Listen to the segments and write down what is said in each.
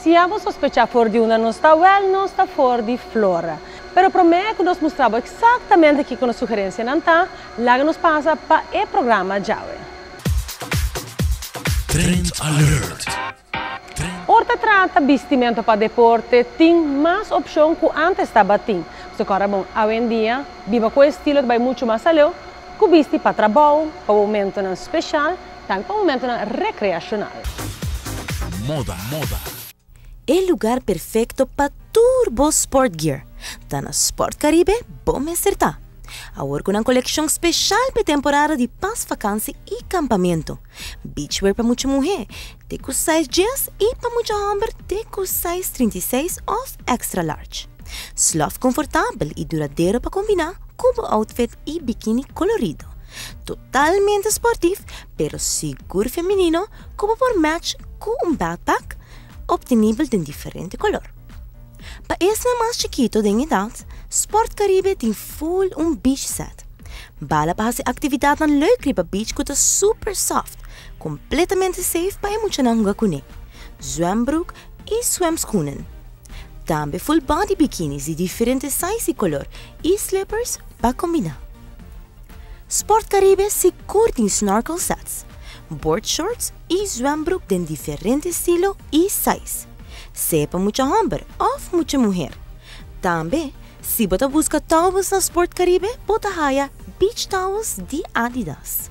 Si bo sospecha for di unda nos ta, wel, nos ta for di Flora. Pero prome cu nos mustra bo exactamente kico nos sugerencianan ta, laga nos pasa pa e programa djawe. Trend Alert. Ora ta trata bistimento pa deporte, tin mas opcion cu antes tabatin. Awor bon, awendia, biba cu estilo ta bay mucho mas aleu, cu bisti pa trabou, pa momento special, tambe pa momento recreacional. Moda, moda. E lugar perfecto pa tur bo sport gear. Ta na Sport Caribe, bo mester ta. Awor cu un coleccion special pa temporada di paasvakantie y campamento. Beachwear pa mucha muhe, te cu size 10 y pa mucha homber te cu size 36 of extra large. Slof comfortabel y duradero pa combina cu outfit y bikini colorido. Totalmente sportivo, pero sigur femenino, cu por match cu un backpack, obtenibel den diferente color. Pa esnan mas chikito di edad, Sport Caribe tin full un beach set. Bala pa haci actividad leuk riba beach cu ta super soft, completamente safe pa muchanan hunga cune. Zwembroek y zwemschoenen. Tambe full body bikinis di diferente size y color y slippers pa combina. Sport Caribe sigur tin snorkel sets, board shorts y zwembroek di diferente estilo y size. Sea pa mucha homber of mucha muhe. Tambe, si bo ta busca towels na Sport Caribe, bo ta haya beach towels di Adidas.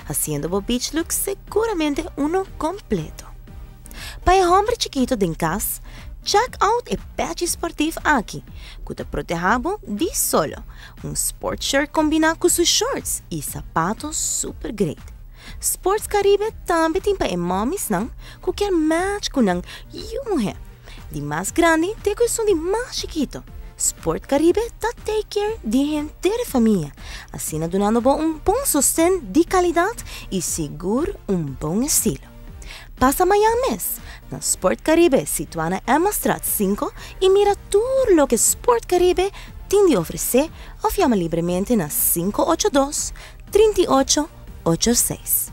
Haciendo bo beach look seguramente uno completo. Pa e homber chikito den cas, check out e patch sportivo aki, cu ta protege di solo. Un sport shirt combina cu su shorts y sapato super great. Sports Caribe tambe tin pa e mommies nan, cu kier match cu nan yiu muhe. Di mas grandi, te cu di mas chikito. Sport Caribe ta take care di henter famia, asina dunando bo un bon sosten di calidad y sigur un bon estilo. Pasa mañan mes na Sport Caribe, situa na Emmastraat 5, y mira tur loke Sport Caribe tin di ofrece of yama libremente na 582 3886.